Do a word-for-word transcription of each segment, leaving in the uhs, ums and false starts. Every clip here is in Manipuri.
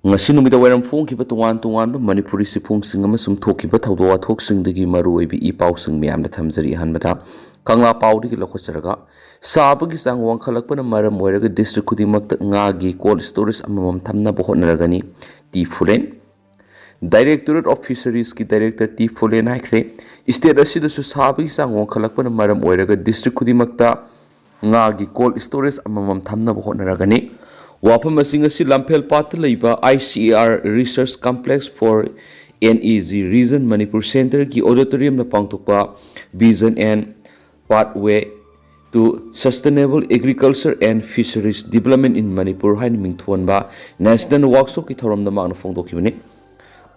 ꯉꯁꯤ ꯅꯨꯃꯤꯗꯥꯡ ꯋꯥꯏꯔꯝ ꯐꯣꯡꯈꯤꯕ ꯇꯣꯉꯥꯟ ꯇꯣꯉꯥꯟꯕ ꯃꯅꯤꯄꯨꯔꯤ ꯆꯦꯐꯣꯡꯁꯤꯡ ꯑꯃꯁꯨꯡ ꯊꯣꯛꯈꯤꯕ ꯊꯧꯗꯣꯛ ꯋꯥꯊꯣꯛꯁꯤꯡꯗꯒꯤ ꯃꯔꯨꯑꯣꯏꯕ ꯏ ꯄꯥꯎꯁꯤꯡ ꯃꯌꯥꯝꯗ ꯊꯝꯖꯔꯤ꯫ ꯑꯍꯥꯟꯕꯗ ꯀꯪꯂꯥ ꯄꯥꯎꯗꯒꯤ ꯂꯧꯈꯠꯆꯔꯒ, ꯁꯥꯕꯒꯤ ꯆꯥꯡ ꯋꯥꯡꯈꯠꯂꯛꯄꯅ ꯃꯔꯝ ꯑꯣꯏꯔꯒ district ꯈꯨꯗꯤꯡꯃꯛꯇ ꯉꯥꯒꯤ cold storage ꯑꯃꯃꯝ ꯊꯝꯅꯕ ꯍꯣꯠꯅꯔꯒꯅꯤ, ꯇꯤ ꯐꯨꯂꯦꯟ꯫ Directorate of Fisheries ꯀꯤ director ꯇꯤ ꯐꯨꯂꯦꯟ ꯍꯥꯏꯈ꯭ꯔꯦ, state ꯑꯁꯤꯗꯁꯨ ꯁꯥꯕꯒꯤ ꯆꯥꯡ ꯋꯥꯡꯈꯠꯂꯛꯄꯅ ꯃꯔꯝ ꯑꯣꯏꯔꯒ district ꯈꯨꯗꯤꯡꯃꯛꯇ ꯉꯥꯒꯤ cold storage ꯑꯃꯃꯝ ꯊꯝꯅꯕ ꯍꯣꯠꯅꯔꯒꯅꯤ꯫ ꯋꯥꯐꯝ ꯑꯁꯤ ꯉꯁꯤ ꯂꯝꯐꯦꯜ ꯄꯥꯠꯇ ꯂꯩꯕ I C A R Research Complex for N E G Region Manipur Centre ꯒꯤ auditorium ꯗ ꯄꯥꯡꯊꯣꯛꯄ Vision and Pathway to Sustainable Agriculture and Fisheries Development in Manipur ꯍꯥꯏꯅ ꯃꯤꯡꯊꯣꯟꯕ national workshop ꯀꯤ ꯊꯧꯔꯝꯗ ꯃꯍꯥꯛꯅ ꯐꯣꯡꯗꯣꯛꯈꯤꯕꯅꯤ꯫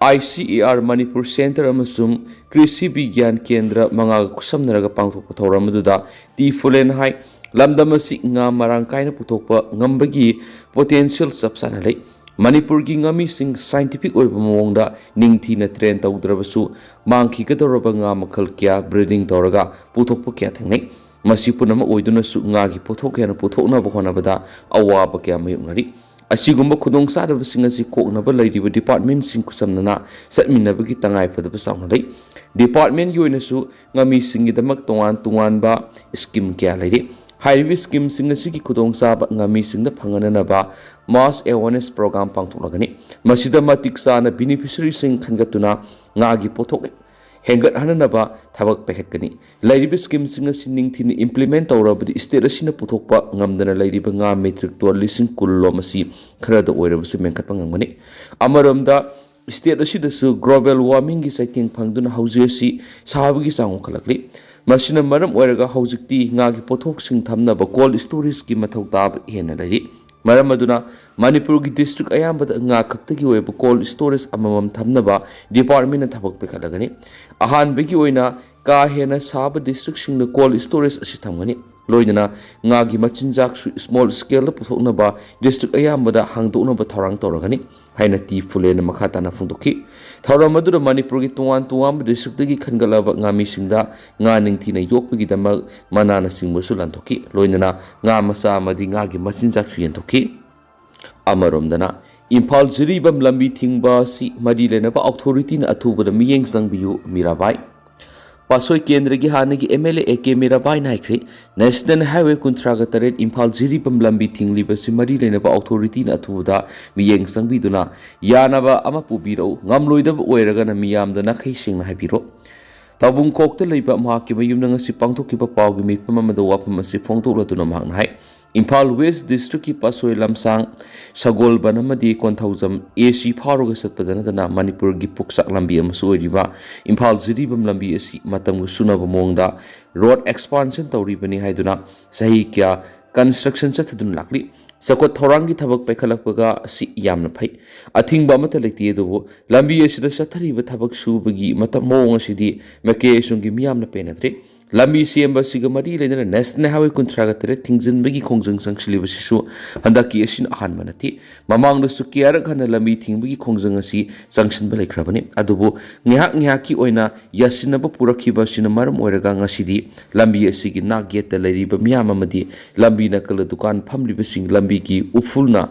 I C A R Manipur Centre ꯑꯃꯁꯨꯡ ꯀ꯭ꯔꯤꯁꯤ ꯕꯤꯒ꯭ꯌꯥꯟ ꯀꯦꯟꯗ꯭ꯔ ꯃꯉꯥꯒ ꯈꯨꯠꯁꯝꯅꯔꯒ ꯄꯥꯡꯊꯣꯛꯄ ꯊꯧꯔꯝ ꯑꯗꯨꯗ ꯇꯤ ꯐꯨꯂꯦꯟ ꯍꯥꯏ, ꯂꯝꯗꯝ ꯑꯁꯤ ꯉꯥ ꯃꯔꯥꯡ ꯀꯥꯏꯅ ꯄꯨꯊꯣꯛꯄ ꯉꯝꯕꯒꯤ potential ꯆꯞ ꯆꯥꯅ ꯂꯩ꯫ ꯃꯅꯤꯄꯨꯔꯒꯤ ꯉꯥꯃꯤꯁꯤꯡ scientific ꯑꯣꯏꯕ ꯃꯑꯣꯡꯗ ꯅꯤꯡꯊꯤꯅ train ꯇꯧꯗ꯭ꯔꯕꯁꯨ, ꯃꯥꯡꯈꯤꯒꯗꯧꯔꯕ ꯉꯥ ꯃꯈꯜ ꯀꯌꯥ breeding ꯇꯧꯔꯒ ꯄꯨꯊꯣꯛꯄ ꯀꯌꯥ ꯊꯦꯡꯅꯩ꯫ ꯃꯁꯤ ꯄꯨꯝꯅꯃꯛ ꯑꯣꯏꯗꯨꯅꯁꯨ ꯉꯥꯒꯤ ꯄꯣꯠꯊꯣꯛ ꯍꯦꯟꯅ ꯄꯨꯊꯣꯛꯅꯕ ꯍꯣꯠꯅꯕꯗ ꯑꯋꯥꯕ ꯀꯌꯥ ꯃꯥꯌꯣꯛꯅꯔꯤ꯫ ꯑꯁꯤꯒꯨꯝꯕ ꯈꯨꯗꯣꯡꯆꯥꯗꯕꯁꯤꯡ ꯑꯁꯤ ꯀꯣꯛꯅꯕ ꯂꯩꯔꯤꯕ department ꯁꯤꯡ ꯈꯨꯠꯁꯝꯅꯅ ꯆꯠꯃꯤꯟꯅꯕꯒꯤ ꯇꯉꯥꯏꯐꯗꯕ ꯆꯥꯎꯅ ꯂꯩ꯫ Department ꯀꯤ ꯑꯣꯏꯅꯁꯨ ꯉꯥꯃꯤꯁꯤꯡꯒꯤꯗꯃꯛ ꯇꯣꯉꯥꯟ ꯇꯣꯉꯥꯟꯕ scheme ꯀꯌꯥ ꯂꯩꯔꯤ꯫ ꯍꯥꯏꯔꯤꯕ scheme ꯁꯤꯡ ꯑꯁꯤꯒꯤ ꯈꯨꯗꯣꯡꯆꯥꯕ ꯉꯥꯃꯤꯁꯤꯡꯗ ꯐꯪꯍꯟꯅꯅꯕ mass awareness program ꯄꯥꯡꯊꯣꯛꯂꯒꯅꯤ꯫ ꯃꯁꯤꯗ ꯃꯇꯤꯛ ꯆꯥꯅ beneficiary ꯁꯤꯡ ꯈꯟꯒꯠꯇꯨꯅ ꯉꯥꯒꯤ ꯄꯣꯠꯊꯣꯛ ꯍꯦꯟꯒꯠꯍꯟꯅꯅꯕ ꯊꯕꯛ ꯄꯥꯏꯈꯠꯀꯅꯤ꯫ ꯂꯩꯔꯤꯕ scheme ꯁꯤꯡ ꯑꯁꯤ ꯅꯤꯡꯊꯤꯅ implement ꯇꯧꯔꯕꯗꯤ state ꯑꯁꯤꯅ ꯄꯨꯊꯣꯛꯄ ꯉꯝꯗꯅ ꯂꯩꯔꯤꯕ ꯉꯥ metric ton ꯂꯤꯁꯤꯡ ꯀꯨꯟ ꯂꯣꯝ ꯑꯁꯤ ꯈꯔꯗ ꯑꯣꯏꯔꯕꯁꯨ ꯃꯦꯟꯈꯠꯄ ꯉꯝꯒꯅꯤ꯫ ꯑꯃꯔꯣꯝꯗ, state ꯑꯁꯤꯗꯁꯨ global warming ꯒꯤ ꯆꯩꯊꯦꯡ ꯐꯪꯗꯨꯅ ꯍꯧꯖꯤꯛ ꯑꯁꯤ ꯁꯥꯕꯒꯤ ꯆꯥꯡ ꯋꯥꯡꯈꯠꯂꯛꯂꯤ꯫ ꯃꯁꯤꯅ ꯃꯔꯝ ꯑꯣꯏꯔꯒ ꯍꯧꯖꯤꯛꯇꯤ ꯉꯥꯒꯤ ꯄꯣꯠꯊꯣꯛꯁꯤꯡ ꯊꯝꯅꯕ cold storage ꯀꯤ ꯃꯊꯧ ꯇꯥꯕ ꯍꯦꯟꯅ ꯂꯩꯔꯤ꯫ ꯃꯔꯝ ꯑꯗꯨꯅ ꯃꯅꯤꯄꯨꯔꯒꯤ district ꯑꯌꯥꯝꯕꯗ ꯉꯥ ꯈꯛꯇꯒꯤ ꯑꯣꯏꯕ cold storage ꯑꯃꯃꯝ ꯊꯝꯅꯕ department ꯅ ꯊꯕꯛ ꯄꯥꯏꯈꯠꯂꯒꯅꯤ꯫ ꯑꯍꯥꯟꯕꯒꯤ ꯑꯣꯏꯅ ꯀꯥ ꯍꯦꯟꯅ ꯁꯥꯕ district ꯁꯤꯡꯗ cold storage ꯑꯁꯤ ꯊꯝꯒꯅꯤ꯫ ꯂꯣꯏꯅꯅ ꯉꯥꯒꯤ ꯃꯆꯤꯟꯖꯥꯛꯁꯨ small scale ꯗ ꯄꯨꯊꯣꯛꯅꯕ district ꯑꯌꯥꯝꯕꯗ ꯍꯥꯡꯗꯣꯛꯅꯕ ꯊꯧꯔꯥꯡ ꯇꯧꯔꯒꯅꯤ ꯍꯥꯏꯅ ꯇꯤ ꯐꯨꯂꯦꯟꯅ ꯃꯈꯥ ꯇꯥꯅ ꯐꯣꯡꯗꯣꯛꯈꯤ꯫ ꯊꯧꯔꯝ ꯑꯗꯨꯗ ꯃꯅꯤꯄꯨꯔꯒꯤ ꯇꯣꯉꯥꯟ ꯇꯣꯉꯥꯟꯕ district ꯇꯒꯤ ꯈꯟꯒꯠꯂꯕ ꯉꯥꯃꯤꯁꯤꯡꯗ ꯉꯥ ꯅꯤꯡꯊꯤꯅ ꯌꯣꯛꯄꯒꯤꯗꯃꯛ ꯃꯅꯥꯅꯆꯤꯡꯕꯁꯨ ꯂꯥꯟꯊꯣꯛꯈꯤ꯫ ꯂꯣꯏꯅꯅ ꯉꯥ ꯃꯆꯥ ꯑꯃꯗꯤ ꯉꯥꯒꯤ ꯃꯆꯤꯟꯖꯥꯛꯁꯨ ꯌꯦꯟꯊꯣꯛꯈꯤ꯫ ꯑꯃꯔꯣꯝꯗꯅ, ꯏꯝꯐꯥꯜ ꯖꯤꯔꯤꯕꯥꯝ ꯂꯝꯕꯤ ꯊꯤꯡꯕ ꯑꯁꯤ ꯃꯔꯤ ꯂꯩꯅꯕ ꯑꯣꯊꯣꯔꯤꯇꯤꯅ ꯑꯊꯨꯕꯗ ꯃꯤꯠꯌꯦꯡ ꯆꯪꯕꯤꯌꯨ꯫ ꯃꯤꯔꯥꯕꯥꯏ꯫ ꯄꯥꯠꯁꯣꯏ ꯀꯦꯟꯗ꯭ꯔꯒꯤ ꯍꯥꯟꯅꯒꯤ MLA A K ꯃꯤꯔꯥꯕꯥꯏꯅ ꯍꯥꯏꯈ꯭ꯔꯦ, ꯅꯦꯁꯅꯦꯜ ꯍꯥꯏꯋꯦ ꯀꯨꯟꯊ꯭ꯔꯥꯒ ꯇꯔꯦꯠ ꯏꯝꯐꯥꯜ ꯖꯤꯔꯤꯕꯥꯝ ꯂꯝꯕꯤ ꯊꯤꯡꯂꯤꯕꯁꯤ ꯃꯔꯤ ꯂꯩꯅꯕ ꯑꯣꯊꯣꯔꯤꯇꯤꯅ ꯑꯊꯨꯕꯗ ꯃꯤꯠꯌꯦꯡ ꯆꯪꯕꯤꯗꯨꯅ ꯌꯥꯅꯕ ꯑꯃ ꯄꯨꯕꯤꯔꯛꯎ, ꯉꯝꯂꯣꯏꯗꯕ ꯑꯣꯏꯔꯒꯅ ꯃꯤꯌꯥꯝꯗ ꯅꯥꯈꯩ ꯁꯦꯡꯅ ꯍꯥꯏꯕꯤꯔꯣ꯫ ꯇꯥꯕꯨꯡꯈꯣꯛꯇ ꯂꯩꯕ ꯃꯍꯥꯛꯀꯤ ꯃꯌꯨꯝꯗ ꯉꯁꯤ ꯄꯥꯡꯊꯣꯛꯈꯤꯕ ꯄꯥꯎꯒꯤ ꯃꯤꯐꯝ ꯑꯃꯗ ꯋꯥꯐꯝ ꯑꯁꯤ ꯐꯣꯡꯗꯣꯛꯂꯗꯨꯅ ꯃꯍꯥꯛꯅ ꯍꯥꯏ, ꯏꯝꯐꯥꯜ ꯋꯦꯁ ꯗꯤꯁꯇ꯭ꯔꯤꯛꯀꯤ ꯄꯥꯠꯁꯣꯏ ꯂꯝꯁꯥꯡ, ꯁꯒꯣꯜꯕꯟ ꯑꯃꯗꯤ ꯀꯣꯟꯊꯧꯖꯝ A C ꯐꯥꯎꯔꯒ ꯆꯠꯄꯗ ꯅꯠꯇꯅ ꯃꯅꯤꯄꯨꯔꯒꯤ ꯄꯨꯛꯆꯥꯛ ꯂꯝꯕꯤ ꯑꯃꯁꯨ ꯑꯣꯏꯔꯤꯕ ꯏꯝꯐꯥꯜ ꯖꯤꯔꯤꯕꯥꯝ ꯂꯝꯕꯤ ꯑꯁꯤ ꯃꯇꯝꯒ ꯆꯨꯅꯕ ꯃꯑꯣꯡꯗ ꯔꯣꯗ ꯑꯦꯛꯁꯄꯥꯟꯁꯟ ꯇꯧꯔꯤꯕꯅꯤ ꯍꯥꯏꯗꯨꯅ ꯆꯍꯤ ꯀꯌꯥ ꯀꯟꯁꯇ꯭ꯔꯛꯁꯟ ꯆꯠꯊꯗꯨꯅ ꯂꯥꯛꯂꯤ꯫ ꯆꯥꯎꯈꯠ ꯊꯧꯔꯥꯡꯒꯤ ꯊꯕꯛ ꯄꯥꯏꯈꯠꯂꯛꯄꯒ ꯑꯁꯤ ꯌꯥꯝꯅ ꯐꯩ꯫ ꯑꯊꯤꯡꯕ ꯑꯃꯠꯇ ꯂꯩꯇꯦ, ꯑꯗꯨꯕꯨ ꯂꯝꯕꯤ ꯑꯁꯤꯗ ꯆꯠꯊꯔꯤꯕ ꯊꯕꯛ ꯁꯨꯕꯒꯤ ꯃꯇꯝ ꯃꯑꯣꯡ ꯑꯁꯤꯗꯤ ꯃꯥꯏꯀꯩ ꯑꯁꯣꯝꯒꯤ ꯃꯤꯌꯥꯝꯅ ꯄꯦꯟꯅꯗ꯭ꯔꯦ꯫ ꯂꯝꯕꯤ ꯁꯦꯝꯕ ꯑꯁꯤꯒ ꯃꯔꯤ ꯂꯩꯅꯅ ꯅꯦꯁꯅꯦꯜ ꯍꯥꯏꯋꯦ ꯀꯨꯟꯊ꯭ꯔꯥꯒ ꯇꯔꯦꯠ ꯊꯤꯡꯖꯤꯟꯕꯒꯤ ꯈꯣꯡꯖꯪ ꯆꯪꯁꯤꯜꯂꯤꯕꯁꯤꯁꯨ ꯍꯟꯗꯛꯀꯤ ꯑꯁꯤꯅ ꯑꯍꯥꯟꯕ ꯅꯠꯇꯦ꯫ ꯃꯃꯥꯡꯗꯁꯨ ꯀꯌꯥꯔꯛ ꯍꯟꯅ ꯂꯝꯕꯤ ꯊꯤꯡꯕꯒꯤ ꯈꯣꯡꯖꯪ ꯑꯁꯤ ꯆꯪꯁꯤꯟꯕ ꯂꯩꯈ꯭ꯔꯕꯅꯤ꯫ ꯑꯗꯨꯕꯨ ꯉꯥꯏꯍꯥꯛ ꯉꯥꯏꯍꯥꯛꯀꯤ ꯑꯣꯏꯅ ꯌꯥꯁꯤꯟꯅꯕ ꯄꯨꯔꯛꯈꯤꯕ ꯑꯁꯤꯅ ꯃꯔꯝ ꯑꯣꯏꯔꯒ ꯉꯁꯤꯗꯤ ꯂꯝꯕꯤ ꯑꯁꯤꯒꯤ ꯅꯥꯛ ꯌꯦꯠꯇ ꯂꯩꯔꯤꯕ ꯃꯤꯌꯥꯝ ꯑꯃꯗꯤ ꯂꯝꯕꯤ ꯅꯥꯀꯜꯗ ꯗꯨꯀꯥꯟ ꯐꯝꯂꯤꯕꯁꯤꯡ ꯂꯝꯕꯤꯒꯤ ꯎꯐꯨꯜꯅ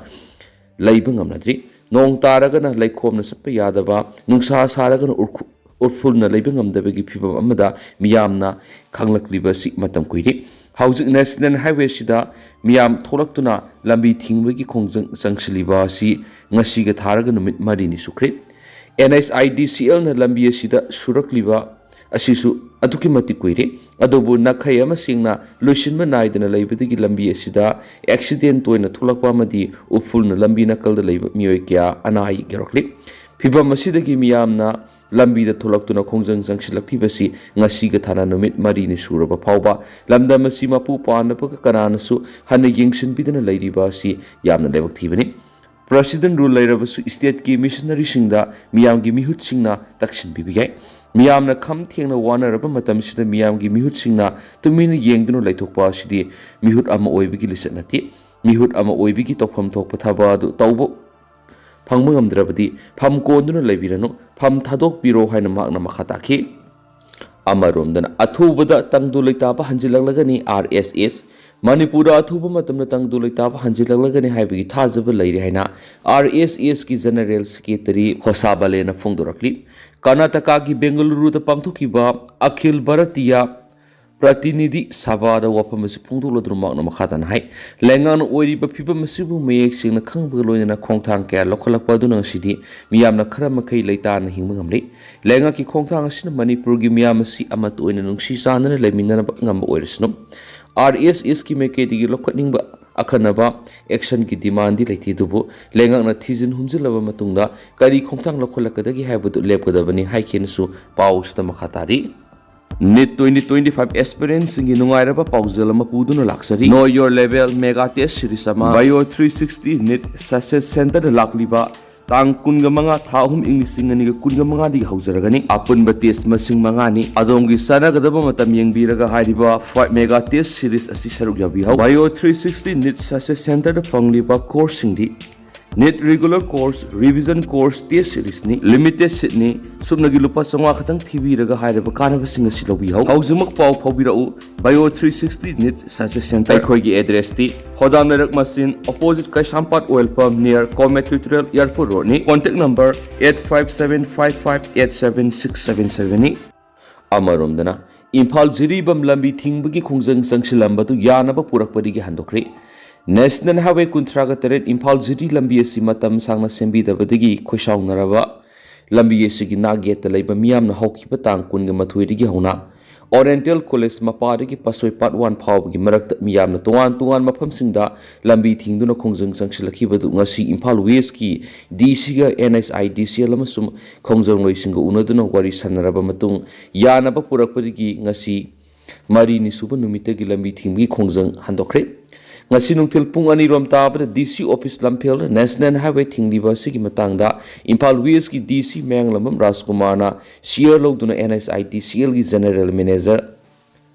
ꯂꯩꯕ ꯉꯝꯅꯗ꯭ꯔꯤ꯫ ꯅꯣꯡ ꯇꯥꯔꯒꯅ ꯂꯩꯈꯣꯝꯅ ꯆꯠꯄ ꯌꯥꯗꯕ, ꯅꯨꯡꯁꯥ ꯁꯥꯔꯒꯅ ꯎꯔꯈꯨ-, ꯎꯔꯐꯨꯜꯅ ꯂꯩꯕ ꯉꯝꯗꯕꯒꯤ ꯐꯤꯚꯝ ꯑꯃꯗ ꯃꯤꯌꯥꯝꯅ ꯈꯪꯂꯛꯂꯤꯕ ꯑꯁꯤ ꯃꯇꯝ ꯀꯨꯏꯔꯦ꯫ ꯍꯧꯖꯤꯛ ꯅꯦꯁꯅꯦꯜ ꯍꯥꯏꯋꯦꯁꯤꯗ ꯃꯤꯌꯥꯝ ꯊꯣꯛꯂꯛꯇꯨꯅ ꯂꯝꯕꯤ ꯊꯤꯡꯕꯒꯤ ꯈꯣꯡꯖꯪ ꯆꯪꯁꯤꯜꯂꯤꯕ ꯑꯁꯤ ꯉꯁꯤꯒ ꯊꯥꯔꯒ ꯅꯨꯃꯤꯠ ꯃꯔꯤꯅꯤ ꯁꯨꯈ꯭ꯔꯦ꯫ NHIDCLꯅ ꯂꯝꯕꯤ ꯑꯁꯤꯗ ꯁꯨꯔꯛꯂꯤꯕ ꯑꯁꯤꯁꯨ ꯑꯗꯨꯛꯀꯤ ꯃꯇꯤꯛ ꯀꯨꯏꯔꯦ꯫ ꯑꯗꯨꯕꯨ ꯅꯥꯈꯩ ꯑꯃ ꯁꯦꯡꯅ ꯂꯣꯏꯁꯤꯟꯕ ꯅꯥꯏꯗꯅ ꯂꯩꯕꯗꯒꯤ ꯂꯝꯕꯤ ꯑꯁꯤꯗ ꯑꯦꯛꯁꯤꯗꯦꯟ ꯇꯣꯏꯅ ꯊꯣꯛꯂꯛꯄ ꯑꯃꯗꯤ ꯎꯐꯨꯜꯅ ꯂꯝꯕꯤ ꯅꯥꯀꯜꯗ ꯂꯩꯕ ꯃꯤꯑꯣꯏ ꯀꯌꯥ ꯑꯅꯥ ꯑꯌꯦꯛ ꯌꯥꯎꯔꯛꯂꯤ꯫ ꯐꯤꯚꯝ ꯑꯁꯤꯗꯒꯤ ꯃꯤꯌꯥꯝꯅ ꯂꯝꯕꯤꯗ ꯊꯣꯛꯂꯛꯇꯨꯅ ꯈꯣꯡꯖꯪ ꯆꯪꯁꯤꯜꯂꯛꯂꯤꯕꯁꯤ ꯉꯁꯤꯒ ꯊꯥꯅ ꯅꯨꯃꯤꯠ ꯃꯔꯤꯅꯤ ꯁꯨꯔꯕ ꯐꯥꯎꯕ ꯂꯝꯗꯝ ꯑꯁꯤ ꯃꯄꯨ ꯄꯥꯟꯅꯕꯒ ꯀꯅꯥꯅꯁꯨ ꯍꯟꯅ ꯌꯦꯡꯁꯤꯟꯕꯤꯗꯅ ꯂꯩꯔꯤꯕ ꯑꯁꯤ ꯌꯥꯝꯅ ꯂꯥꯏꯕꯛ ꯊꯤꯕꯅꯤ꯫ ꯄ꯭ꯔꯁꯤꯗꯦꯟ ꯔꯨꯜ ꯂꯩꯔꯕꯁꯨ ꯁ꯭ꯇꯦꯠꯀꯤ ꯃꯤꯁꯅꯔꯤꯁꯤꯡꯗ ꯃꯤꯌꯥꯝꯒꯤ ꯃꯤꯍꯨꯠꯁꯤꯡꯅ ꯇꯛꯁꯤꯟꯕꯤꯕ ꯌꯥꯏ꯫ ꯃꯤꯌꯥꯝꯅ ꯈꯝ ꯊꯦꯡꯅ ꯋꯥꯅꯔꯕ ꯃꯇꯝꯁꯤꯗ ꯃꯤꯌꯥꯝꯒꯤ ꯃꯤꯍꯨꯠꯁꯤꯡꯅ ꯇꯨꯃꯤꯟꯅ ꯌꯦꯡꯗꯨꯅ ꯂꯩꯊꯣꯛꯄ ꯑꯁꯤꯗꯤ ꯃꯤꯍꯨꯠ ꯑꯃ ꯑꯣꯏꯕꯒꯤ ꯂꯤꯆꯠ ꯅꯠꯇꯦ꯫ ꯃꯤꯍꯨꯠ ꯑꯃ ꯑꯣꯏꯕꯒꯤ ꯇꯧꯐꯝ ꯊꯣꯛꯄ ꯊꯕꯛ ꯑꯗꯨ ꯇꯧꯕ ꯐꯪꯕ ꯉꯝꯗ꯭ꯔꯕꯗꯤ ꯐꯝ ꯀꯣꯟꯗꯨꯅ ꯂꯩꯕꯤꯔꯅꯨ, ꯐꯝ ꯊꯥꯗꯣꯛꯄꯤꯔꯣ ꯍꯥꯏꯅ ꯃꯍꯥꯛꯅ ꯃꯈꯥ ꯇꯥꯈꯤ꯫ ꯑꯃꯔꯣꯝꯗꯅ ꯑꯊꯨꯕꯗ ꯇꯪꯗꯨ ꯂꯩꯇꯥꯕ ꯍꯟꯖꯤꯜꯂꯛꯂꯒꯅꯤ꯫ RSS ꯃꯅꯤꯄꯨꯔꯗ ꯑꯊꯨꯕ ꯃꯇꯝꯗ ꯇꯪꯗꯨ ꯂꯩꯇꯥꯕ ꯍꯟꯖꯤꯜꯂꯛꯂꯒꯅꯤ ꯍꯥꯏꯕꯒꯤ ꯊꯥꯖꯕ ꯂꯩꯔꯦ ꯍꯥꯏꯅ ꯑꯥꯔ ꯑꯦꯁ ꯑꯦꯁꯀꯤ ꯖꯦꯅꯔꯦꯜ ꯁꯦꯀ꯭ꯔꯦꯇꯔꯤ ꯍꯣꯁꯥ ꯕꯂꯦꯅ ꯐꯣꯡꯗꯣꯔꯛꯂꯤ꯫ ꯀꯔꯅꯥꯇꯀꯥꯒꯤ ꯕꯦꯡꯒꯂꯨꯔꯨꯗ ꯄꯥꯡꯊꯣꯛꯈꯤꯕ ꯑꯈꯤꯜ ꯚꯥꯔꯇꯤꯌꯥ ꯄ꯭ꯔꯇꯤꯅꯤꯙꯤ ꯁꯚꯥꯗ ꯋꯥꯐꯝ ꯑꯁꯤ ꯐꯣꯡꯗꯣꯛꯂꯗꯨꯅ ꯃꯍꯥꯛꯅ ꯃꯈꯥ ꯇꯥꯅ ꯍꯥꯏ, ꯂꯩꯉꯥꯛꯅ ꯑꯣꯏꯔꯤꯕ ꯐꯤꯕꯝ ꯑꯁꯤꯕꯨ ꯃꯌꯦꯛ ꯁꯦꯡꯅ ꯈꯪꯕꯒ ꯂꯣꯏꯅꯅ ꯈꯣꯡꯊꯥꯡ ꯀꯌꯥ ꯂꯧꯈꯠꯂꯛꯄ ꯑꯗꯨꯅ ꯉꯁꯤꯗꯤ ꯃꯤꯌꯥꯝꯅ ꯈꯔ ꯃꯈꯩ ꯂꯩꯇꯥꯅ ꯍꯤꯡꯕ ꯉꯝꯂꯤ꯫ ꯂꯩꯉꯥꯛꯀꯤ ꯈꯣꯡꯊꯥꯡ ꯑꯁꯤꯅ ꯃꯅꯤꯄꯨꯔꯒꯤ ꯃꯤꯌꯥꯝ ꯑꯁꯤ ꯑꯃꯠꯇ ꯑꯣꯏꯅ ꯅꯨꯡꯁꯤ ꯆꯥꯟꯅꯅ ꯂꯩꯃꯤꯟꯅꯅꯕ ꯉꯝꯕ ꯑꯣꯏꯔꯁꯅꯨ꯫ ꯑꯥꯔ ꯑꯦꯁ ꯑꯦꯁꯀꯤ ꯃꯥꯏꯀꯩꯗꯒꯤ ꯂꯧꯈꯠꯅꯤꯡꯕ ꯑꯈꯟꯅꯕ ꯑꯦꯛꯁꯟꯒꯤ ꯗꯤꯃꯥꯟꯗꯤ ꯂꯩꯇꯦ, ꯑꯗꯨꯕꯨ ꯂꯩꯉꯥꯛꯅ ꯊꯤꯖꯤꯟ ꯍꯨꯝꯖꯤꯜꯂꯕ ꯃꯇꯨꯡꯗ ꯀꯔꯤ ꯈꯣꯡꯊꯥꯡ ꯂꯧꯈꯠꯂꯛꯀꯗꯒꯦ ꯍꯥꯏꯕꯗꯨ ꯂꯦꯞꯀꯗꯕꯅꯤ ꯍꯥꯏꯈꯤꯅꯁꯨ ꯄꯥꯎ ꯑꯁꯤꯗ ꯃꯈꯥ ꯇꯥꯔꯤ꯫ ꯅꯤꯠ twenty twenty five aspirantꯁꯤꯡꯒꯤ ꯅꯨꯡꯉꯥꯏꯔꯕ ꯄꯥꯎꯖꯦꯜ ꯑꯃ ꯄꯨꯗꯨꯅ ꯂꯥꯛꯆꯔꯤ꯫ Know Your Level Mega Test Series ꯑꯃ Bio three sixty NEET Success Centerꯗ ꯂꯥꯛꯂꯤꯕ ꯇꯥꯡ ꯀꯨꯟꯒ ꯃꯉꯥ, ꯊꯥ ꯑꯍꯨꯝ, ꯏꯪ ꯂꯤꯁꯤꯡ ꯑꯅꯤꯒ ꯀꯨꯟꯒ ꯃꯉꯥꯗꯒꯤ ꯍꯧꯖꯔꯒꯅꯤ꯫ ꯑꯄꯨꯟꯕ ꯇꯦꯁ ꯃꯁꯤꯡ ꯃꯉꯥꯅꯤ꯫ ꯑꯗꯣꯝꯒꯤ ꯆꯥꯟꯅꯒꯗꯕ ꯃꯇꯝ ꯌꯦꯡꯕꯤꯔꯒ ꯍꯥꯏꯔꯤꯕ ꯐꯥꯏꯚ ꯃꯦꯒꯥ ꯇꯦꯁ ꯁꯤꯔꯤꯁ ꯑꯁꯤ ꯁꯔꯨꯛ ꯌꯥꯕꯤꯍꯧ꯫ Bio three sixty NEET Success Centerꯗ ꯐꯪꯂꯤꯕ ꯀꯣꯔꯁꯁꯤꯡꯗꯤ: NEET regular course, revision course, test ꯁꯤꯔꯤꯁꯅꯤ꯫ ꯂꯤꯃꯤꯇꯦꯗ ꯁꯤꯠꯅꯤ꯫ ꯁꯨꯞꯅꯒꯤ ꯂꯨꯄꯥ ꯆꯥꯝꯃꯉꯥ ꯈꯛꯇꯪ ꯊꯤꯕꯤꯔꯒ ꯍꯥꯏꯔꯤꯕ ꯀꯥꯟꯅꯕꯁꯤꯡ ꯑꯁꯤ ꯂꯧꯕꯤꯍꯧ꯫ ꯍꯧꯖꯤꯛꯃꯛ ꯄꯥꯎ ꯐꯥꯎꯕꯤꯔꯛꯎ꯫ Bio three sixty NEET Success Center꯫ ꯑꯩꯈꯣꯏꯒꯤ ꯑꯦꯗ꯭ꯔꯦꯁꯇꯤ ꯍꯣꯗꯥꯝ ꯂꯩꯔꯛ ꯃꯆꯤꯟ, opposite Keishampat oil pump, near Comet Tutorial airport ꯔꯣꯗꯅꯤ꯫ Contact number eight five seven five five eight seven six seven sevenꯅꯤ꯫ ꯑꯃꯔꯣꯝꯗꯅ, ꯏꯝꯐꯥꯜ ꯖꯤꯔꯤꯕꯥꯝ ꯂꯝꯕꯤ ꯊꯤꯡꯕꯒꯤ ꯈꯣꯡꯖꯪ ꯆꯪꯁꯤꯜꯂꯝꯕꯗꯨ ꯌꯥꯅꯕ ꯄꯨꯔꯛꯄꯗꯒꯤ ꯍꯟꯗꯣꯛꯈ꯭ꯔꯦ꯫ ꯅꯦꯁꯅꯦꯜ ꯍꯥꯏꯋꯦ ꯀꯨꯟꯊ꯭ꯔꯥꯒ ꯇꯔꯦꯠ ꯏꯝꯐꯥꯜ ꯖꯤꯔꯤ ꯂꯝꯕꯤ ꯑꯁꯤ ꯃꯇꯝ ꯁꯥꯡꯅ ꯁꯦꯝꯕꯤꯗꯕꯗꯒꯤ ꯈꯣꯏꯁꯥꯎꯅꯔꯕ ꯂꯝꯕꯤ ꯑꯁꯤꯒꯤ ꯅꯥꯛ ꯌꯦꯠꯇ ꯂꯩꯕ ꯃꯤꯌꯥꯝꯅ ꯍꯧꯈꯤꯕ ꯇꯥꯡ ꯀꯨꯟꯒ ꯃꯥꯊꯣꯏꯗꯒꯤ ꯍꯧꯅ ꯑꯣꯔꯤꯌꯦꯟꯇꯦꯜ ꯀꯣꯂꯦꯖ ꯃꯄꯥꯗꯒꯤ ꯄꯥꯠꯁꯣꯏ ꯄꯥꯔꯠ ꯋꯥꯟ ꯐꯥꯎꯕꯒꯤ ꯃꯔꯛꯇ ꯃꯤꯌꯥꯝꯅ ꯇꯣꯉꯥꯟ ꯇꯣꯉꯥꯟꯕ ꯃꯐꯝꯁꯤꯡꯗ ꯂꯝꯕꯤ ꯊꯤꯡꯗꯨꯅ ꯈꯣꯡꯖꯪ ꯆꯪꯁꯤꯜꯂꯛꯈꯤꯕꯗꯨ ꯉꯁꯤ ꯏꯝꯐꯥꯜ ꯋꯦꯁꯀꯤ ꯗꯤ ꯁꯤꯒ and H I D C L ꯑꯃꯁꯨꯡ ꯈꯣꯡꯖꯪꯂꯣꯏꯁꯤꯡꯒ ꯎꯅꯗꯨꯅ ꯋꯥꯔꯤ ꯁꯥꯟꯅꯔꯕ ꯃꯇꯨꯡ ꯌꯥꯅꯕ ꯄꯨꯔꯛꯄꯗꯒꯤ ꯉꯁꯤ ꯃꯔꯤꯅꯤ ꯁꯨꯕ ꯅꯨꯃꯤꯠꯇꯒꯤ ꯂꯝꯕꯤ ꯊꯤꯡꯕꯒꯤ ꯈꯣꯡꯖꯪ ꯍꯟꯗꯣꯛꯈ꯭ꯔꯦ꯫ ꯉꯁꯤ ꯅꯨꯡꯊꯤꯜ ꯄꯨꯡ ꯑꯅꯤꯔꯣꯝ ꯇꯥꯕꯗ ꯗꯤ ꯁꯤ ꯑꯣꯐꯤꯁ ꯂꯝꯐꯦꯜꯗ ꯅꯦꯁꯅꯦꯜ ꯍꯥꯏꯋꯦ ꯊꯤꯡꯂꯤꯕ ꯑꯁꯤꯒꯤ ꯃꯇꯥꯡꯗ ꯏꯝꯐꯥꯜ ꯋꯦꯁꯀꯤ ꯗꯤ ꯁꯤ ꯃꯌꯥꯡꯂꯝꯕꯝ ꯔꯥꯖꯀꯨꯃꯥꯔꯅ ꯁꯤꯌꯔ ꯂꯧꯗꯨꯅ ꯑꯦꯟ ꯑꯩꯆ ꯑꯥꯏ ꯗꯤ ꯁꯤ ꯑꯦꯜꯒꯤ ꯖꯦꯅꯔꯦꯜ ꯃꯦꯅꯦꯖꯔ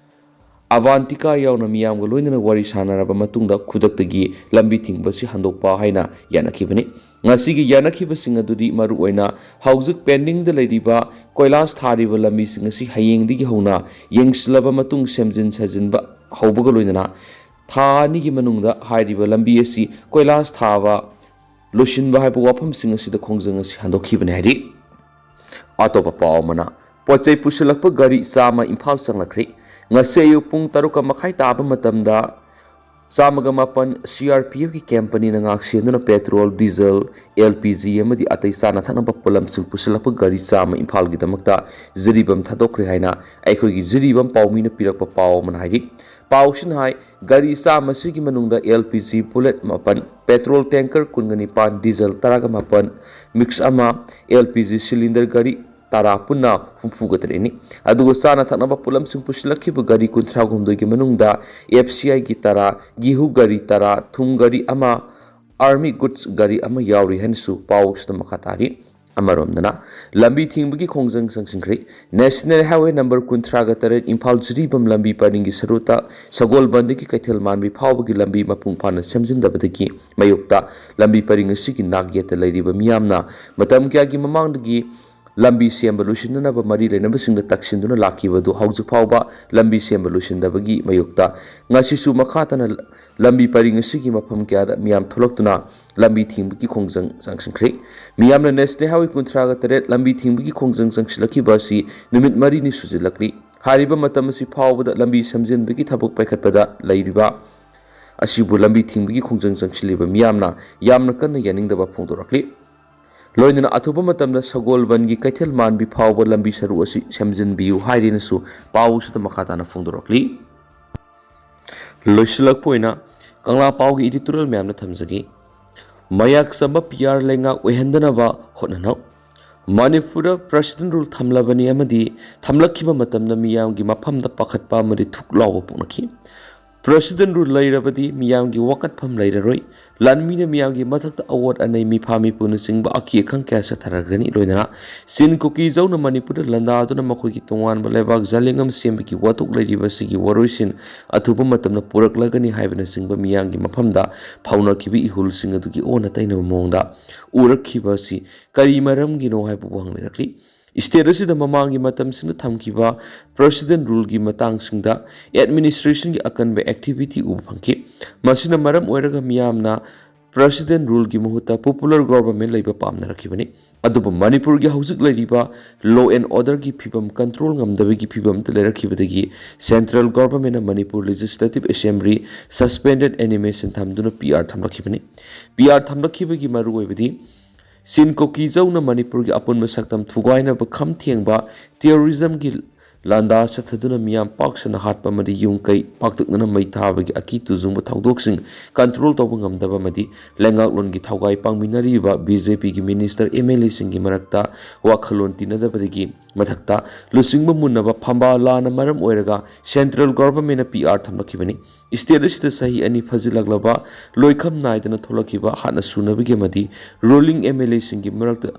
ꯑꯕꯥꯟꯇꯤꯀꯥ ꯌꯥꯎꯅ ꯃꯤꯌꯥꯝꯒ ꯂꯣꯏꯅꯅ ꯋꯥꯔꯤ ꯁꯥꯟꯅꯔꯕ ꯃꯇꯨꯡꯗ ꯈꯨꯗꯛꯇꯒꯤ ꯂꯝꯕꯤ ꯊꯤꯡꯕ ꯑꯁꯤ ꯍꯟꯗꯣꯛꯄ ꯍꯥꯏꯅ ꯌꯥꯅꯈꯤꯕꯅꯤ꯫ ꯉꯁꯤꯒꯤ ꯌꯥꯅꯈꯤꯕꯁꯤꯡ ꯑꯗꯨꯗꯤ ꯃꯔꯨꯑꯣꯏꯅ ꯍꯧꯖꯤꯛ ꯄꯦꯟꯗꯤꯡꯗ ꯂꯩꯔꯤꯕ ꯀꯣꯏꯂꯥꯁ ꯊꯥꯔꯤꯕ ꯂꯝꯕꯤꯁꯤꯡ ꯑꯁꯤ ꯍꯌꯦꯡꯗꯒꯤ ꯍꯧꯅ ꯌꯦꯡꯁꯤꯜꯂꯕ ꯃꯇꯨꯡ ꯁꯦꯝꯖꯤꯟ ꯁꯥꯖꯤꯟꯕ ꯍꯧꯕꯒ ꯂꯣꯏꯅꯅ ꯊꯥ ꯑꯅꯤꯒꯤ ꯃꯅꯨꯡꯗ ꯍꯥꯏꯔꯤꯕ ꯂꯝꯕꯤ ꯑꯁꯤ ꯀꯣꯏꯂꯥꯁ ꯊꯥꯕ ꯂꯣꯏꯁꯤꯟꯕ ꯍꯥꯏꯕ ꯋꯥꯐꯝꯁꯤꯡ ꯑꯁꯤꯗ ꯈꯣꯡꯖꯪ ꯑꯁꯤ ꯍꯟꯗꯣꯛꯈꯤꯕꯅꯤ ꯍꯥꯏꯔꯤ꯫ ꯑꯇꯣꯞꯄ ꯄꯥꯎ ꯑꯃꯅ, ꯄꯣꯠ ꯆꯩ ꯄꯨꯁꯤꯜꯂꯛꯄ ꯒꯥꯔꯤ ꯆꯥꯝꯃ ꯏꯝꯐꯥꯜ ꯆꯪꯂꯛꯈ꯭ꯔꯦ꯫ ꯉꯁꯤ ꯑꯌꯨꯛ ꯄꯨꯡ ꯇꯔꯨꯛꯀ ꯃꯈꯥꯏ ꯇꯥꯕ ꯃꯇꯝꯗ ꯆꯥꯝꯃꯒ ꯃꯥꯄꯟ ꯁꯤ ꯑꯥꯔ ꯄꯤ ꯑꯦꯐꯀꯤ ꯀꯦꯝꯄꯅꯤꯅ ꯉꯥꯛꯁꯦꯟꯗꯨꯅ petrol, diesel, L P G ꯑꯃꯗꯤ ꯑꯇꯩ ꯆꯥꯅ ꯊꯛꯅꯕ ꯄꯣꯠꯂꯝꯁꯤꯡ ꯄꯨꯁꯤꯜꯂꯛꯄ ꯒꯥꯔꯤ ꯆꯥꯝꯃ ꯏꯝꯐꯥꯜꯒꯤꯗꯃꯛꯇ ꯖꯤꯔꯤꯕꯥꯝ ꯊꯥꯗꯣꯛꯈ꯭ꯔꯦ ꯍꯥꯏꯅ ꯑꯩꯈꯣꯏꯒꯤ ꯖꯤꯔꯤꯕꯥꯝ ꯄꯥꯎꯃꯤꯅ ꯄꯤꯔꯛꯄ ꯄꯥꯎ ꯑꯃꯅ ꯍꯥꯏꯔꯤ꯫ ꯄꯥꯎꯁꯤꯅ ꯍꯥꯏ, ꯒꯥꯔꯤ ꯆꯥꯝꯃ ꯑꯁꯤꯒꯤ ꯃꯅꯨꯡꯗ ꯑꯦꯜ ꯄꯤ ꯖꯤ ꯕꯨꯂꯦꯠ ꯃꯥꯄꯟ, ꯄꯦꯇ꯭ꯔꯣꯜ ꯇꯦꯡꯀꯔ ꯀꯨꯟꯒ ꯅꯤꯄꯥꯟ, ꯗꯤꯖꯜ ꯇꯔꯥꯒ ꯃꯥꯄꯟ, ꯃꯤꯛꯁ ꯑꯃ, ꯑꯦꯜ ꯄꯤ ꯖꯤ ꯁꯤꯂꯤꯟꯗꯔ ꯒꯥꯔꯤ ꯇꯔꯥ ꯄꯨꯟꯅ ꯍꯨꯝꯐꯨꯒ ꯇꯔꯦꯠꯅꯤ꯫ ꯑꯗꯨꯒ ꯆꯥꯅ ꯊꯛꯅꯕ ꯄꯣꯠꯂꯝꯁꯤꯡ ꯄꯨꯁꯤꯜꯂꯛꯈꯤꯕ ꯒꯥꯔꯤ ꯀꯨꯟꯊ꯭ꯔꯥ ꯍꯨꯝꯗꯣꯏꯒꯤ ꯃꯅꯨꯡꯗ ꯑꯦꯐ ꯁꯤ ꯑꯥꯏꯒꯤ ꯇꯔꯥ, ꯒꯤꯍꯨ ꯒꯥꯔꯤ ꯇꯔꯥ, ꯊꯨꯝ ꯒꯥꯔꯤ ꯑꯃ, ꯑꯥꯔꯃꯤ ꯒꯨꯗꯁ ꯒꯥꯔꯤ ꯑꯃ ꯌꯥꯎꯔꯤ ꯍꯥꯏꯅꯁꯨ ꯄꯥꯎ ꯑꯁꯤꯗ ꯃꯈꯥ ꯇꯥꯔꯤ꯫ ꯑꯃꯔꯣꯝꯗꯅ, ꯂꯝꯕꯤ ꯊꯤꯡꯕꯒꯤ ꯈꯣꯡꯖꯪ ꯆꯪꯁꯤꯟꯈ꯭ꯔꯦ꯫ ꯅꯦꯁꯅꯦꯜ ꯍꯥꯏꯋꯦ ꯅꯝꯕꯔ ꯀꯨꯟꯊ꯭ꯔꯥꯒ ꯇꯔꯦꯠ ꯏꯝꯐꯥꯜ ꯖꯤꯔꯤꯕꯥꯝ ꯂꯝꯕꯤ ꯄꯔꯤꯡꯒꯤ ꯁꯔꯨꯛꯇ ꯁꯒꯣꯜꯕꯟꯗꯒꯤ ꯀꯩꯊꯦꯜ ꯃꯥꯟꯕꯤ ꯐꯥꯎꯕꯒꯤ ꯂꯝꯕꯤ ꯃꯄꯨꯡ ꯐꯥꯅ ꯁꯦꯝꯖꯤꯟꯗꯕꯗꯒꯤ ꯃꯥꯌꯣꯛꯇ ꯂꯝꯕꯤ ꯄꯔꯤꯡ ꯑꯁꯤꯒꯤ ꯅꯥꯛ ꯌꯦꯠꯇ ꯂꯩꯔꯤꯕ ꯃꯤꯌꯥꯝꯅ ꯃꯇꯝ ꯀꯌꯥꯒꯤ ꯃꯃꯥꯡꯗꯒꯤ ꯂꯝꯕꯤ ꯁꯦꯝꯕ ꯂꯣꯏꯁꯤꯟꯅꯅꯕ ꯃꯔꯤ ꯂꯩꯅꯕꯁꯤꯡꯗ ꯇꯛꯁꯤꯟꯗꯨꯅ ꯂꯥꯛꯈꯤꯕ ꯑꯗꯨ ꯍꯧꯖꯤꯛ ꯐꯥꯎꯕ ꯂꯝꯕꯤ ꯁꯦꯝꯕ ꯂꯣꯏꯁꯤꯟꯗꯕꯒꯤ ꯃꯥꯌꯣꯛꯇ ꯉꯁꯤꯁꯨ ꯃꯈꯥ ꯇꯥꯅ ꯂꯝꯕꯤ ꯄꯔꯤꯡ ꯑꯁꯤꯒꯤ ꯃꯐꯝ ꯀꯌꯥꯗ ꯃꯤꯌꯥꯝ ꯊꯣꯛꯂꯛꯇꯨꯅ ꯂꯝꯕꯤ ꯊꯤꯡꯕꯒꯤ ꯈꯣꯡꯖꯪ ꯆꯪꯁꯤꯟꯈ꯭ꯔꯦ꯫ ꯃꯤꯌꯥꯝꯅ ꯅꯦꯁꯅꯦꯜ ꯍꯥꯏꯋꯦ ꯀꯨꯟꯊ꯭ꯔꯥꯒ ꯇꯔꯦꯠ ꯂꯝꯕꯤ ꯊꯤꯡꯕꯒꯤ ꯈꯣꯡꯖꯪ ꯆꯪꯁꯤꯜꯂꯛꯈꯤꯕ ꯑꯁꯤ ꯅꯨꯃꯤꯠ ꯃꯔꯤꯅꯤ ꯁꯨꯖꯤꯜꯂꯛꯂꯤ꯫ ꯍꯥꯏꯔꯤꯕ ꯃꯇꯝ ꯑꯁꯤ ꯐꯥꯎꯕꯗ ꯂꯝꯕꯤ ꯁꯦꯝꯖꯤꯟꯕꯒꯤ ꯊꯕꯛ ꯄꯥꯏꯈꯠꯄꯗ ꯂꯩꯔꯤꯕ ꯑꯁꯤꯕꯨ ꯂꯝꯕꯤ ꯊꯤꯡꯕꯒꯤ ꯈꯣꯡꯖꯪ ꯆꯪꯁꯤꯜꯂꯤꯕ ꯃꯤꯌꯥꯝꯅ ꯌꯥꯝꯅ ꯀꯟꯅ ꯌꯥꯅꯤꯡꯗꯕ ꯐꯣꯡꯗꯣꯔꯛꯂꯤ꯫ ꯂꯣꯏꯅꯅ ꯑꯊꯨꯕ ꯃꯇꯝꯗ ꯁꯒꯣꯜꯕꯟꯒꯤ ꯀꯩꯊꯦꯜ ꯃꯥꯟꯕꯤ ꯐꯥꯎꯕ ꯂꯝꯕꯤ ꯁꯔꯨ ꯑꯁꯤ ꯁꯦꯝꯖꯤꯟꯕꯤꯌꯨ ꯍꯥꯏꯔꯦꯅꯁꯨ ꯄꯥꯎ ꯑꯁꯤꯗ ꯃꯈꯥ ꯇꯥꯅ ꯐꯣꯡꯗꯣꯔꯛꯂꯤ꯫ ꯂꯣꯏꯁꯤꯜꯂꯛꯄ ꯑꯣꯏꯅ ꯀꯪꯂꯥ ꯄꯥꯎꯒꯤ editorial ꯃꯌꯥꯝꯅ ꯊꯝꯖꯒꯦ꯫ ꯃꯌꯥꯛ ꯆꯝꯕ ꯄꯤ ꯑꯥꯔ ꯂꯩꯉꯥꯛ ꯑꯣꯏꯍꯟꯗꯅꯕ ꯍꯣꯠꯅꯅꯧ꯫ ꯃꯅꯤꯄꯨꯔꯗ President Rule ꯊꯝꯂꯕꯅꯤ ꯑꯃꯗꯤ ꯊꯝꯂꯛꯈꯤꯕ ꯃꯇꯝꯗ ꯃꯤꯌꯥꯝꯒꯤ ꯃꯐꯝꯗ ꯄꯥꯈꯠꯄ ꯑꯃꯗꯤ ꯊꯨꯛ ꯂꯥꯎꯕ ꯄꯣꯛꯅꯈꯤ꯫ President Rule ꯂꯩꯔꯕꯗꯤ ꯃꯤꯌꯥꯝꯒꯤ ꯋꯥꯀꯠꯐꯝ ꯂꯩꯔꯔꯣꯏ꯫ ꯂꯥꯟꯃꯤꯅ ꯃꯤꯌꯥꯝꯒꯤ ꯃꯊꯛꯇ ꯑꯋꯣꯠ ꯑꯅꯩ, ꯃꯤꯐꯥ ꯃꯤꯄꯨꯅꯆꯤꯡꯕ ꯑꯀꯤ ꯑꯈꯪ ꯀꯌꯥ ꯆꯠꯊꯔꯛꯀꯅꯤ꯫ ꯂꯣꯏꯅꯅ ꯆꯤꯟ ꯀꯨꯀꯤ ꯖꯧꯅ ꯃꯅꯤꯄꯨꯔꯗ ꯂꯥꯟꯗꯥꯗꯨꯅ ꯃꯈꯣꯏꯒꯤ ꯇꯣꯉꯥꯟꯕ ꯂꯩꯕꯥꯛ ꯖꯥꯂꯤꯡ ꯑꯃ ꯁꯦꯝꯕꯒꯤ ꯋꯥꯊꯣꯛ ꯂꯩꯔꯤꯕ ꯑꯁꯤꯒꯤ ꯋꯥꯔꯣꯏꯁꯤꯟ ꯑꯊꯨꯕ ꯃꯇꯝꯗ ꯄꯨꯔꯛꯂꯒꯅꯤ ꯍꯥꯏꯕꯅꯆꯤꯡꯕ ꯃꯤꯌꯥꯝꯒꯤ ꯃꯐꯝꯗ ꯐꯥꯎꯅꯈꯤꯕ ꯏꯍꯨꯜꯁꯤꯡ ꯑꯗꯨꯒꯤ ꯑꯣꯟꯅ ꯇꯩꯅꯕ ꯃꯑꯣꯡꯗ ꯎꯔꯛꯈꯤꯕ ꯑꯁꯤ ꯀꯔꯤ ꯃꯔꯝꯒꯤꯅꯣ ꯍꯥꯏꯕ ꯋꯥꯍꯪ ꯂꯩꯔꯛꯂꯤ꯫ State ꯑꯁꯤꯗ ꯃꯃꯥꯡꯒꯤ ꯃꯇꯝꯁꯤꯡꯗ ꯊꯝꯈꯤꯕ President Ruleꯒꯤ ꯃꯇꯥꯡꯁꯤꯡꯗ administrationꯒꯤ ꯑꯀꯟꯕ activity ꯎꯕ ꯐꯪꯈꯤ꯫ ꯃꯁꯤꯅ ꯃꯔꯝ ꯑꯣꯏꯔꯒ ꯃꯤꯌꯥꯝꯅ President Ruleꯒꯤ ꯃꯍꯨꯠꯇ popular government ꯂꯩꯕ ꯄꯥꯝꯅꯔꯛꯈꯤꯕꯅꯤ꯫ ꯑꯗꯨꯕꯨ ꯃꯅꯤꯄꯨꯔꯒꯤ ꯍꯧꯖꯤꯛ ꯂꯩꯔꯤꯕ law and orderꯒꯤ ꯐꯤꯕꯝ control ꯉꯝꯗꯕꯒꯤ ꯐꯤꯕꯝꯗ ꯂꯩꯔꯛꯈꯤꯕꯗꯒꯤ central governmentꯅ Manipur Legislative Assembly suspended animation ꯊꯝꯗꯨꯅ PR ꯊꯝꯂꯛꯈꯤꯕꯅꯤ꯫ PR ꯊꯝꯂꯛꯈꯤꯕꯒꯤ ꯃꯔꯨꯑꯣꯏꯕꯗꯤ ꯁꯤꯟ ꯀꯣꯀꯤꯖꯧꯅ ꯃꯅꯤꯄꯨꯔꯒꯤ ꯑꯄꯨꯟꯕ ꯁꯛꯇꯝ ꯊꯨꯒꯥꯏꯅꯕ ꯈꯝ ꯊꯦꯡꯕ terrorismꯒꯤ ꯂꯥꯟꯗꯥ ꯆꯠꯊꯗꯨꯅ ꯃꯤꯌꯥꯝ ꯄꯥꯛ ꯁꯟꯅ ꯍꯥꯠꯄ ꯑꯃꯗꯤ ꯌꯨꯝ ꯀꯩ ꯄꯥꯛꯇꯛꯅꯅ ꯃꯩ ꯊꯥꯕꯒꯤ ꯑꯀꯤ ꯇꯨꯖꯨꯡꯕ ꯊꯧꯗꯣꯛꯁꯤꯡ control ꯇꯧꯕ ꯉꯝꯗꯕ ꯑꯃꯗꯤ ꯂꯩꯉꯥꯛꯂꯣꯟꯒꯤ ꯊꯧꯒꯥꯏ ꯄꯥꯡꯃꯤꯟꯅꯔꯤꯕ BJPꯒꯤ minister MLAꯁꯤꯡꯒꯤ ꯃꯔꯛꯇ ꯋꯥꯈꯜꯂꯣꯟ ꯇꯤꯟꯅꯗꯕꯗꯒꯤ ꯃꯊꯛꯇ ꯂꯨꯆꯤꯡꯕ ꯃꯨꯟꯅꯕ ꯐꯝꯕꯥꯜ ꯂꯥꯟꯅ ꯃꯔꯝ ꯑꯣꯏꯔꯒ central governmentꯅ PR ꯊꯝꯂꯛꯈꯤꯕꯅꯤ꯫ State ꯑꯁꯤꯗ ꯆꯍꯤ ꯑꯅꯤ ꯐꯥꯖꯤꯜꯂꯛꯂꯕ ꯂꯣꯏꯈꯝ ꯅꯥꯏꯗꯅ ꯊꯣꯛꯂꯛꯈꯤꯕ ꯍꯥꯠꯅ ꯁꯨꯅꯕꯒꯤ ꯑꯃꯗꯤ ruling MLAꯁꯤꯡꯒꯤ ꯃꯔꯛꯇ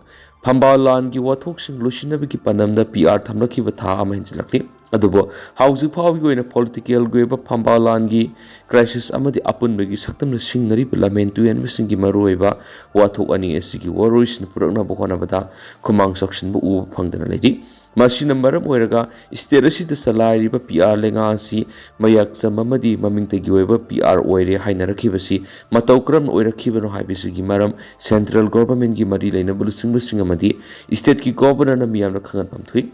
ꯐꯝꯕꯥꯜ ꯂꯥꯟꯒꯤ ꯋꯥꯊꯣꯛꯁꯤꯡ ꯂꯣꯏꯁꯤꯟꯅꯕꯒꯤ ꯄꯥꯟꯗꯝꯗ PR ꯊꯝꯂꯛꯈꯤꯕ ꯊꯥ ꯑꯃ ꯍꯦꯟꯖꯤꯜꯂꯛꯂꯤ꯫ ꯑꯗꯨꯕꯨ ꯍꯧꯖꯤꯛ ꯐꯥꯎꯕꯒꯤ ꯑꯣꯏꯅ politicalꯒꯤ ꯑꯣꯏꯕ ꯐꯝꯕꯥꯜ ꯂꯥꯟꯒꯤ crisis ꯑꯃꯗꯤ ꯑꯄꯨꯟꯕꯒꯤ ꯁꯛꯇꯝꯅ ꯁꯤꯡꯅꯔꯤꯕ ꯂꯝꯍꯦꯟ ꯇꯨꯍꯦꯟꯕꯁꯤꯡꯒꯤ ꯃꯔꯨꯑꯣꯏꯕ ꯋꯥꯊꯣꯛ ꯑꯅꯤ ꯑꯁꯤꯒꯤ ꯋꯥꯔꯣꯏꯁꯤꯟ ꯄꯨꯔꯛꯅꯕ ꯍꯣꯠꯅꯕꯗ ꯈꯨꯃꯥꯡ ꯆꯥꯎꯁꯤꯟꯕ ꯎꯕ ꯐꯪꯗꯅ ꯂꯩꯔꯤ꯫ ꯃꯁꯤꯅ ꯃꯔꯝ ꯑꯣꯏꯔꯒ state ꯑꯁꯤꯗ ꯆꯂꯥꯏꯔꯤꯕ PR ꯂꯩꯉꯥꯛ ꯑꯁꯤ ꯃꯌꯥꯛ ꯆꯝꯕ ꯑꯃꯗꯤ ꯃꯃꯤꯡꯇꯒꯤ ꯑꯣꯏꯕ PR ꯑꯣꯏꯔꯦ ꯍꯥꯏꯅꯔꯛꯈꯤꯕꯁꯤ ꯃꯇꯧ ꯀꯔꯝꯅ ꯑꯣꯏꯔꯛꯈꯤꯕꯅꯣ ꯍꯥꯏꯕꯁꯤꯒꯤ ꯃꯔꯝ central governmentꯒꯤ ꯃꯔꯤ ꯂꯩꯅꯕ ꯂꯨꯆꯤꯡꯕꯁꯤꯡ ꯑꯃꯗꯤ stateꯀꯤ governorꯅ ꯃꯤꯌꯥꯝꯅ ꯈꯪꯍꯟꯐꯝ ꯊꯣꯛꯏ꯫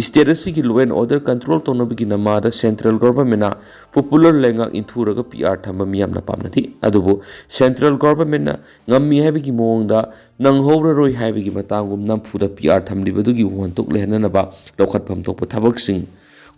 State ꯑꯁꯤꯒꯤ law and order control ꯇꯧꯅꯕꯒꯤ ꯅꯃꯥꯗ central governmentꯅ popular ꯂꯩꯉꯥꯛ ꯏꯟꯊꯨꯔꯒ PR ꯊꯝꯕ ꯃꯤꯌꯥꯝꯅ ꯄꯥꯝꯅꯗꯦ꯫ ꯑꯗꯨꯕꯨ central governmentꯅ ꯉꯝꯃꯤ ꯍꯥꯏꯕꯒꯤ ꯃꯑꯣꯡꯗ ꯅꯪꯍꯧꯔꯔꯣꯏ ꯍꯥꯏꯕꯒꯤ ꯃꯇꯥꯡꯒꯨꯝ ꯅꯝꯐꯨꯗ PR ꯊꯝꯂꯤꯕꯗꯨꯒꯤ ꯋꯥꯍꯟꯊꯣꯛ ꯂꯩꯍꯟꯅꯅꯕ ꯂꯧꯈꯠꯐꯝ ꯊꯣꯛꯄ ꯊꯕꯛꯁꯤꯡ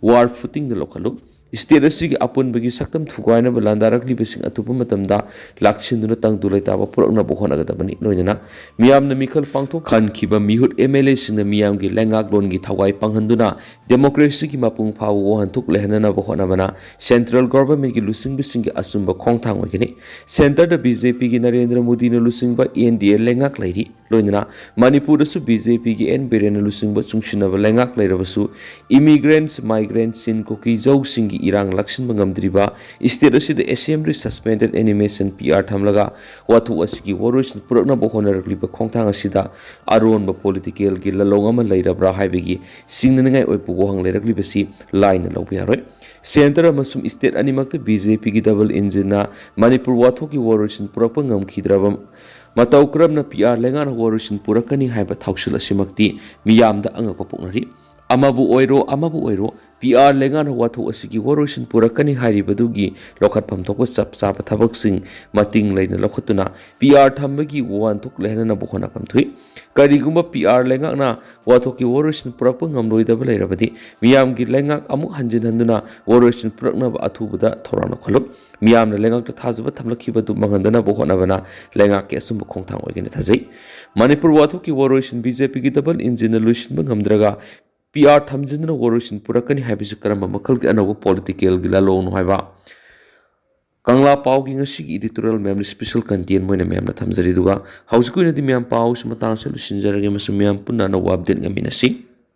war footingꯗ ꯂꯧꯈꯠꯂꯨ꯫ State ꯑꯁꯤꯒꯤ ꯑꯄꯨꯟꯕꯒꯤ ꯁꯛꯇꯝ ꯊꯨꯒꯥꯏꯅꯕ ꯂꯥꯟꯗꯥꯔꯛꯂꯤꯕꯁꯤꯡ ꯑꯊꯨꯕ ꯃꯇꯝꯗ ꯂꯥꯛꯁꯤꯟꯗꯨꯅ ꯇꯪꯗꯨ ꯂꯩꯇꯥꯕ ꯄꯨꯔꯛꯅꯕ ꯍꯣꯠꯅꯒꯗꯕꯅꯤ꯫ ꯂꯣꯏꯅꯅ ꯃꯤꯌꯥꯝꯅ ꯃꯤꯈꯜ ꯄꯥꯡꯊꯣꯛ ꯈꯟꯈꯤꯕ ꯃꯤꯍꯨꯠ MLAꯁꯤꯡꯅ ꯃꯤꯌꯥꯝꯒꯤ ꯂꯩꯉꯥꯛꯂꯣꯟꯒꯤ ꯊꯋꯥꯏ ꯄꯥꯡꯍꯟꯗꯨꯅ democracyꯒꯤ ꯃꯄꯨꯡ ꯐꯥꯕ ꯋꯥꯍꯟꯊꯣꯛ ꯂꯩꯍꯟꯅꯅꯕ ꯍꯣꯠꯅꯕꯅ central governmentꯒꯤ ꯂꯨꯆꯤꯡꯕꯁꯤꯡꯒꯤ ꯑꯆꯨꯝꯕ ꯈꯣꯡꯊꯥꯡ ꯑꯣꯏꯒꯅꯤ꯫ Centreꯗ BJPꯒꯤ ꯅꯔꯦꯟꯗ꯭ꯔ ꯃꯣꯗꯤꯅ ꯂꯨꯆꯤꯡꯕ NDA ꯂꯩꯉꯥꯛ ꯂꯩꯔꯤ꯫ ꯂꯣꯏꯅꯅ ꯃꯅꯤꯄꯨꯔꯗꯁꯨ ꯕꯤ ꯖꯦ ꯄꯤꯒꯤ ꯑꯦꯟ ꯕꯤꯔꯦꯟꯅ ꯂꯨꯆꯤꯡꯕ ꯆꯨꯡꯁꯤꯟꯅꯕ ꯂꯩꯉꯥꯛ ꯂꯩꯔꯕꯁꯨ, immigrants, migrants, ꯆꯤꯟ ꯀꯨꯀꯤ ꯖꯧꯁꯤꯡꯒꯤ ꯏꯔꯥꯡ ꯂꯥꯛꯁꯤꯟꯕ ꯉꯝꯗ꯭ꯔꯤꯕ, state ꯑꯁꯤꯗ assembly suspended animation, P R ꯊꯝꯂꯒ ꯋꯥꯊꯣꯛ ꯑꯁꯤꯒꯤ ꯋꯥꯔꯣꯏꯁꯤꯟ ꯄꯨꯔꯛꯅꯕ ꯍꯣꯠꯅꯔꯛꯂꯤꯕ ꯈꯣꯡꯊꯥꯡ ꯑꯁꯤꯗ ꯑꯔꯣꯟꯕ political ꯒꯤ ꯂꯥꯂꯣꯡ ꯑꯃ ꯂꯩꯔꯕ꯭ꯔꯥ ꯍꯥꯏꯕꯒꯤ ꯁꯤꯡꯅꯅꯤꯡꯉꯥꯏ ꯑꯣꯏꯕ ꯋꯥꯍꯪ ꯂꯩꯔꯛꯂꯤꯕꯁꯤ ꯂꯥꯏꯅ ꯂꯧꯕ ꯌꯥꯔꯣꯏ꯫ Centre ꯑꯃꯁꯨꯡ state ꯑꯅꯤꯃꯛꯇ ꯕꯤ ꯖꯦ ꯄꯤꯒꯤ double engine ꯅ ꯃꯅꯤꯄꯨꯔ ꯋꯥꯊꯣꯛꯀꯤ ꯋꯥꯔꯣꯏꯁꯤꯟ ꯄꯨꯔꯛꯄ ꯉꯝꯈꯤꯗ꯭ꯔꯕ ꯃꯇꯧ ꯀꯔꯝꯅ P R ꯂꯩꯉꯥꯛꯅ ꯋꯥꯔꯣꯏꯁꯤꯟ ꯄꯨꯔꯛꯀꯅꯤ ꯍꯥꯏꯕ ꯊꯧꯁꯤꯜ ꯑꯁꯤꯃꯛꯇꯤ ꯃꯤꯌꯥꯝꯗ ꯑꯉꯛꯄ ꯄꯣꯛꯅꯔꯤ꯫ ꯑꯃꯕꯨ ꯑꯣꯏꯔꯣ, ꯑꯃꯕꯨ ꯑꯣꯏꯔꯣ, P R ꯂꯩꯉꯥꯛꯅ ꯋꯥꯊꯣꯛ ꯑꯁꯤꯒꯤ ꯋꯥꯔꯣꯏꯁꯤꯟ ꯄꯨꯔꯛꯀꯅꯤ ꯍꯥꯏꯔꯤꯕꯗꯨꯒꯤ ꯂꯧꯈꯠꯐꯝ ꯊꯣꯛꯄ ꯆꯞ ꯆꯥꯕ ꯊꯕꯛꯁꯤꯡ ꯃꯇꯤꯡ ꯂꯩꯅ ꯂꯧꯈꯠꯇꯨꯅ P R ꯊꯝꯕꯒꯤ ꯋꯥꯍꯟꯊꯣꯛ ꯂꯩꯍꯟꯅꯅꯕ ꯍꯣꯠꯅꯐꯝ ꯊꯣꯛꯏ꯫ ꯀꯔꯤꯒꯨꯝꯕ P R ꯂꯩꯉꯥꯛꯅ ꯋꯥꯊꯣꯛꯀꯤ ꯋꯥꯔꯣꯏꯁꯤꯟ ꯄꯨꯔꯛꯄ ꯉꯝꯂꯣꯏꯗꯕ ꯂꯩꯔꯕꯗꯤ, ꯃꯤꯌꯥꯝꯒꯤ ꯂꯩꯉꯥꯛ ꯑꯃꯨꯛ ꯍꯟꯖꯤꯟ ꯍꯟꯗꯨꯅ ꯋꯥꯔꯣꯏꯁꯤꯟ ꯄꯨꯔꯛꯅꯕ ꯑꯊꯨꯕꯗ ꯊꯧꯔꯥꯡ ꯂꯧꯈꯠꯂꯨ꯫ ꯃꯤꯌꯥꯝꯅ ꯂꯩꯉꯥꯛꯇ ꯊꯥꯖꯕ ꯊꯝꯂꯛꯈꯤꯕꯗꯨ ꯃꯥꯡꯍꯟꯗꯅꯕ ꯍꯣꯠꯅꯕꯅ ꯂꯩꯉꯥꯛꯀꯤ ꯑꯆꯨꯝꯕ ꯈꯣꯡꯊꯥꯡ ꯑꯣꯏꯒꯅꯤ ꯊꯥꯖꯩ꯫ ꯃꯅꯤꯄꯨꯔ ꯋꯥꯊꯣꯛꯀꯤ ꯋꯥꯔꯣꯏꯁꯤꯟ ꯕꯤ ꯖꯦ ꯄꯤꯒꯤ double engine ꯅ ꯂꯣꯏꯁꯤꯟꯕ ꯉꯝꯗ꯭ꯔꯒ P R ꯊꯝꯖꯤꯟꯗꯨꯅ ꯋꯥꯔꯣꯏꯁꯤꯟ ꯄꯨꯔꯛꯀꯅꯤ ꯍꯥꯏꯕꯁꯤ ꯀꯔꯝꯕ ꯃꯈꯜꯒꯤ ꯑꯅꯧꯕ political ꯒꯤ ꯂꯥꯂꯣꯡꯅꯣ ꯍꯥꯏꯕ ꯀꯪꯂꯥ ꯄꯥꯎꯒꯤ ꯉꯁꯤꯒꯤ editorial ꯃꯌꯥꯝꯅ special content ꯑꯣꯏꯅ ꯃꯌꯥꯝꯅ ꯊꯝꯖꯔꯤ꯫ ꯑꯗꯨꯒ ꯍꯧꯖꯤꯛꯀꯤ ꯑꯣꯏꯅꯗꯤ ꯃꯌꯥꯝ ꯄꯥꯎꯁꯤ ꯃꯇꯥꯡꯁꯤꯗ ꯂꯣꯏꯁꯤꯟꯖꯔꯒꯦ, ꯑꯃꯁꯨꯡ ꯃꯌꯥꯝ ꯄꯨꯟꯅ ꯑꯅꯧꯕ update ꯉꯝꯃꯤꯟꯅꯁꯤ꯫